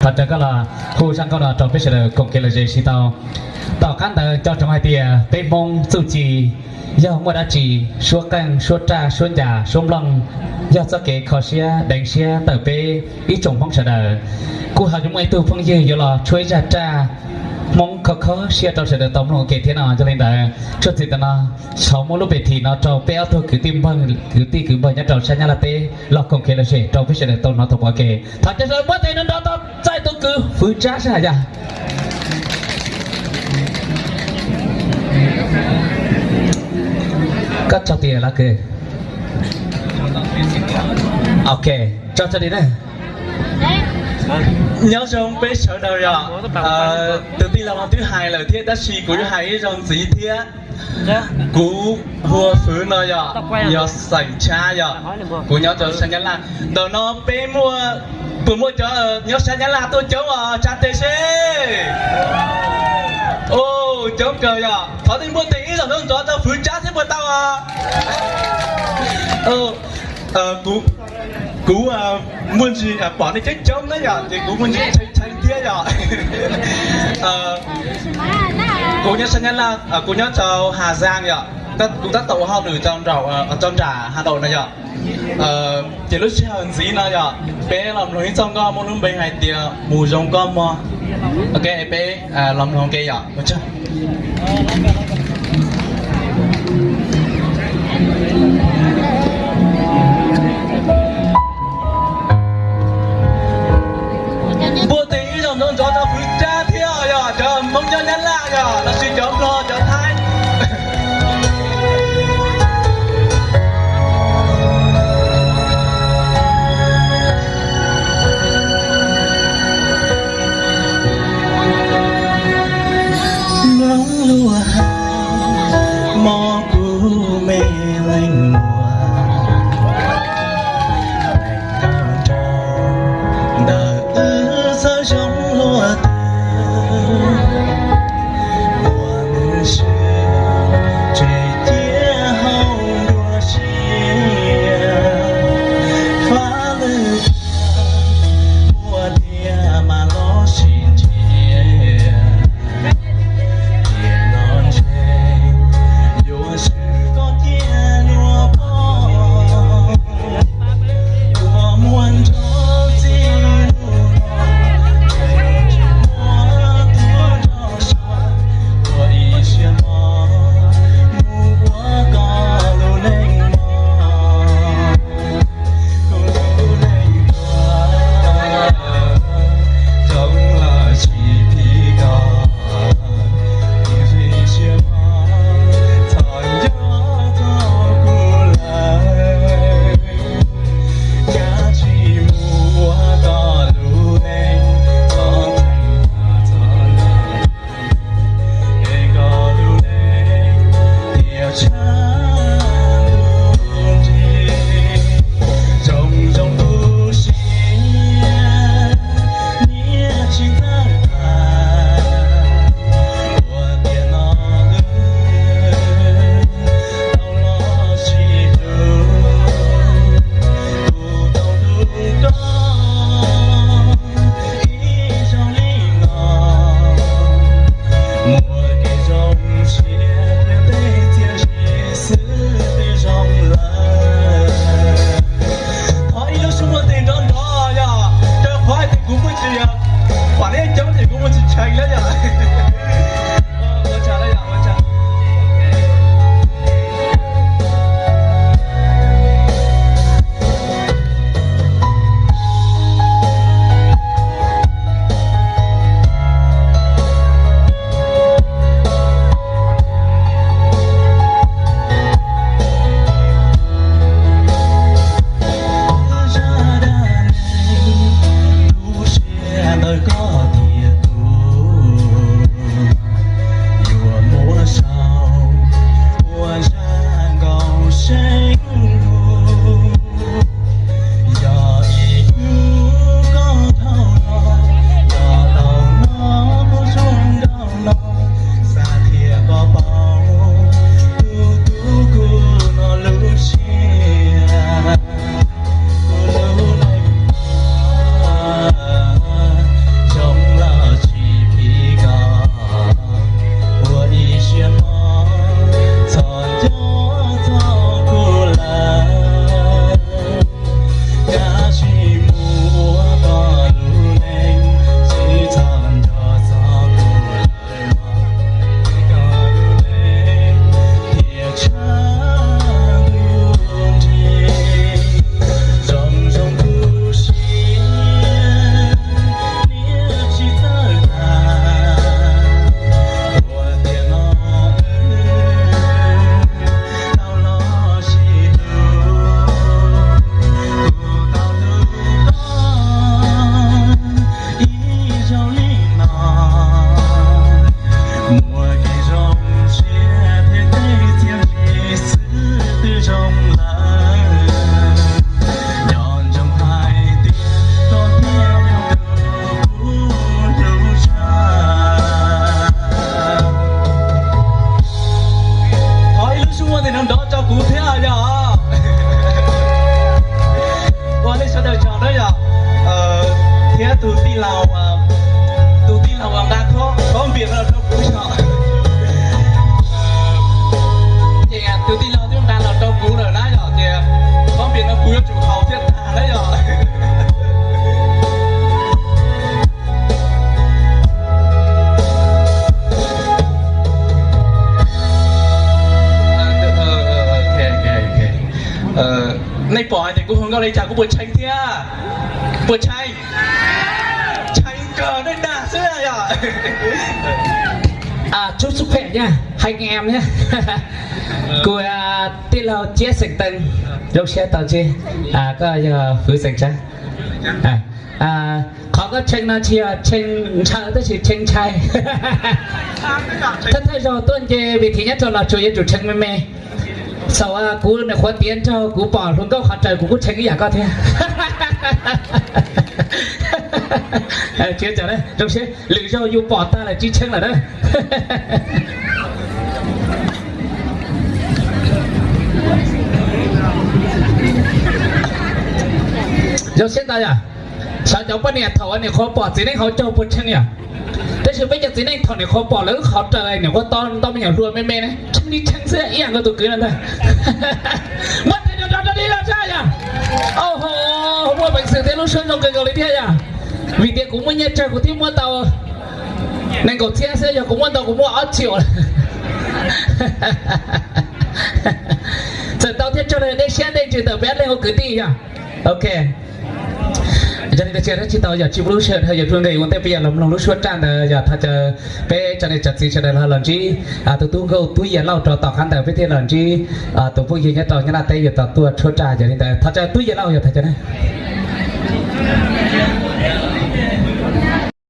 Pab caw koj los hu zaj nkauj no rau peb sawv daws koom kev lom zem sib tau. Tom qab ntawd nco ntsoov hais tias peb Hmoob txuj ci yog muaj dab tsi, suab qeej, suab raj, suab ncas, suab nplooj, yog txoj kev kho siab deev siab ntawm peb ib tsoom Hmoob sawv daws. Kuj ho yuav muaj ib tug phooj ywg yuav los tshuab ib zaj raj Hmoob kho kho siab rau sawv daws tau mloog ua ke thiab no. Yog li ntawd, txuas txij tam no, thov muab lub pem thim no rau peb ob tug kwv tij npawg, kwv tij kwv npawg nyob rau sab Nyab Laj teb los koom kev lom zem rau peb sawv daws tau hnov tau mloog ua ke. Thov cov sawv daws muab tes nrov nrov tau txais tus kwv Fwv Tsab sab hais yog. Koj tso tis lawm kwv. Ok, tso tso tis na. Nyob zoo peb sawv daws yom. Tus tij laug no twb hais lawm thiab tab sis kuv yuav hais ib zaug ntxiv thiab. Kuv hu ua Fwv no yom, yog xeem Tshab yom. Kuv nyob rau sab Nyab Laj. Ntawm no peb muaj, puas muaj cov nyob sab Nyab Laj tuaj coob os, tsa tes seb. Coob kawg yom. Thov nej npuaj tes ib zaug nrov nrov rau Fwv Tsab thiab puas tau os? Kuv, kuv muaj ntsis pom nej coob coob na yom, ces kuv muaj ntsis tshee tshee thiab yom. Kuv nyob sab Nyab Laj, kuv nyob rau Hà Giang yom. Kuv tab tom ua hauj lwm rau nram Hà Nội no yom. Ces lub sij hawm ntxiv no yom, peb los mloog ib txoj nkauj muaj lub npe hais tias Mus Zoo Koj Mog. Ok, peb los mloog ke yom. Npuaj tes ib zaug nrov nrov rau Fwv Tsab thiab yog cov Hmoob nyob Nyab Laj yom, los sis cov Nplog cov Thaib. Mloog lub hais mob kuv me leej muam, ntawm wb txawj zoo luaj twg, muaj mus Tus tij laug, tus tij laug uas nqa khob npias no rau kuv yog, ces tus tij laug twb nqa los rau kuv lawm na yom, ces khob npias no kuv yuav tsum haus thiaj tag na yom. Nej pom hais tias kuv hluas nkauj li cas kuv puas tshee thiab? Puas tshee? Tshee kawg, nej dag xwb yom. Chúc sức khỏe nha, hai anh em nhé. Kuv tij laug Chiab xeem Teej, zoo siab tau ntsib. Koj yog Fwv xeem Tsab. Qhov koj tshee no tsis yog tshee ntshaw tab sis tshee ntshai. Thawj thawj zaug tuaj nce vis this nyob rau Los Tsuas yuav tsum tshee me me. Xaum kuv niam qhuav tiav nraug kuv pom hluas nkauj qhov raws kuv kuj tshee ib yam koj thiab. Tsis zoo siab, lwm zaug yus pom tag lawm tsis tshee lawm na. Zoo siab ntau yom. Xyov cov poj niam thaum uas niam qhuav pom txiv neej hauv caug puas tshee yom. Tab sis peb cov txiv neej thaum niam qhuav pom lawv lub qhov raws niam qhuav to nto me nyuam hluas me me ne, tshee li tshee xwb ib yam nkaus tus kwv no ntag. Muab tes nrog rau li los sab yom. Au ho, muaj peev xwm thiab lub suab zoo kawg nkaus li thiab yom. Vim tias kuv muaj nyiaj tsawg kuv thiaj muaj tau nees nkaum txhiab xwb, yog kuv muaj ntau kuv muaj ob txhiab. Txawm tau thiab tsawg los dej siab dej ntsws ntawm peb ob leeg ua kwv tij yom. Ok. Yog li ntawd tsis dab tsi tau yog tsis muaj lub sij hawm dhau yog rau nqe ua ntej peb yog los mloog lub suab raj ntawd yog thov caw peb tsoom niam tsoom txiv sawv daws los ntsib tus tub nkauj Tub Yias Lauj rau tom qab ntawd peb thiaj los ntsib tus phooj ywg nyob rau Nyab Laj teb yuav tau tuaj tshuab raj. Yog li ntawd thov caw Tub Yias Lauj yog thov caw na.